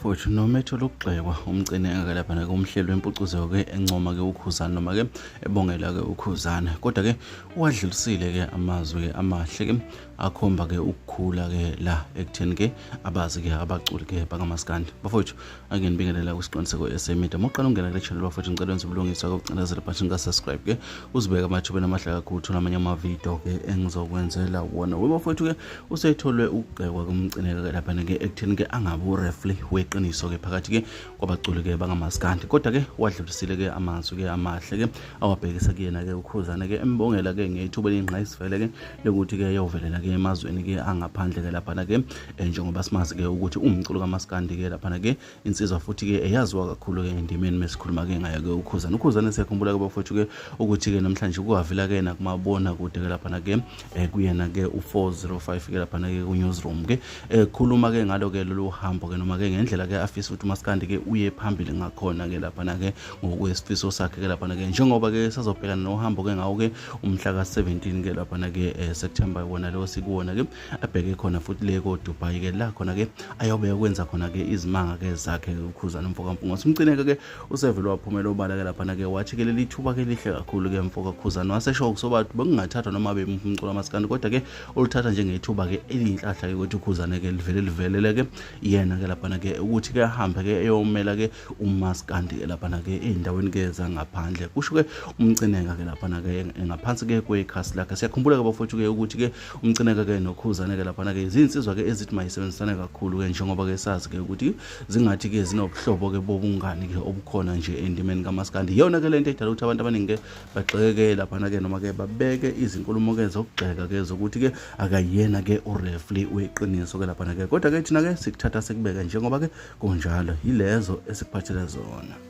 Bafowethu nometho lokugxekwa umcineka ke lapha ke umhleli wempucuzo ke encoma ke uKhuzani noma ke ebongela ke uKhuzani, kodwa ke uwadlulisile ke amazwi ke amahle ke akhomba ke ukukhula ke la ekutheni ke abazi ke abaculi ke bakamaskandi. Bafowethu, ake ngibingelela kwisiqiniseko esemida. Uma uqala ungena kule channel, bafowethu, ngicela wenze ubulungiswa kokucindezela button ka-subscribe ke, uzibeke amathubeni amahle kakhulu uthola amanye amavidiyo ke engizokwenzela wona. We bafowethu ke, usetholwe ukugxekwa kumcineka ke laphana ke ekutheni ke angabe u-referee weqiniso ke phakathi ke kwabaculi ke bangamaskandi, kodwa ke wadlulisile ke amazwi ke amahle ke awabhekisa kuyena ke uKhuzane ke, embongela ke ngethuba elingqayisivele ke lokuthi ke yovelela ke emazweni ke angaphandle ke laphana ke, njengoba simazi ke ukuthi umculo kamaskandi ke laphana ke insizwa futhi ke eyaziwa kakhulu ke endimeni mesikhuluma ke ngayo ke uKhuzane. UKhuzane siyakhumbula ke, bafowethu ke, ukuthi ke namhlanje kuwavela ke nakumabona kude ke laphana ke, kuyena ke u-405 ke laphana ke ku-newsroom ke, khuluma ke ngalo ke lolu hambo ke noma ke ngendlela ke afisa ukuthi umaskandi ke uye phambili ngakhona ke laphana ke ngokwesifiso sakhe ke laphana ke, njengoba ke sazobhekana nohambo ke ngawo ke umhla ka-17 ke laphana ke, September wona lo sikuwona ke, abheke khona futhi le ko-Dubai ke, la khona ke ayobe kwenza khona ke izimanga ke zakhe uKhuzane umfo kaMpungose. Umcineka ke usevele waphumela obala ke laphana ke, wathi ke leli thuba ke lihle kakhulu ke mfo kaKhuzane, wasesho kusobathi bekungathathwa noma bemumculo amaskandi, kodwa ke ulithatha njengethuba ke eliyinhlahla ke ukuthi uKhuzane ke livele livelele ke yena ke laphana ke ukuthi ke ahambe ke eyomela ke umaskandi ke laphana ke ey'ndaweni ke zangaphandle, kusho ke umcineka ke laphana ke ngaphansi ke kwekhasi lakhe. Siyakhumbula ke, bafowethu ke, ukuthi ke umcineka ke noKhuzane ke laphana ke zinsizwa ke ezithi mayisebenzisane kakhulu ke, njengoba ke sazi ke ukuthi zingathi ke zinobuhlobo ke bobungani ke obukhona nje endimeni kamaskandi. Iyona ke lento edala ukuthi abantu abaningi ke bagxeke laphana ke noma ke babeke izinkulumo ke zokugxeka ke zokuthi ke akayena ke u-referee weqiniso ke laphana ke, kodwa ke thina ke sikuthatha sikubeke njengoba ke kunjalo. Yilezo esikuphathele zona.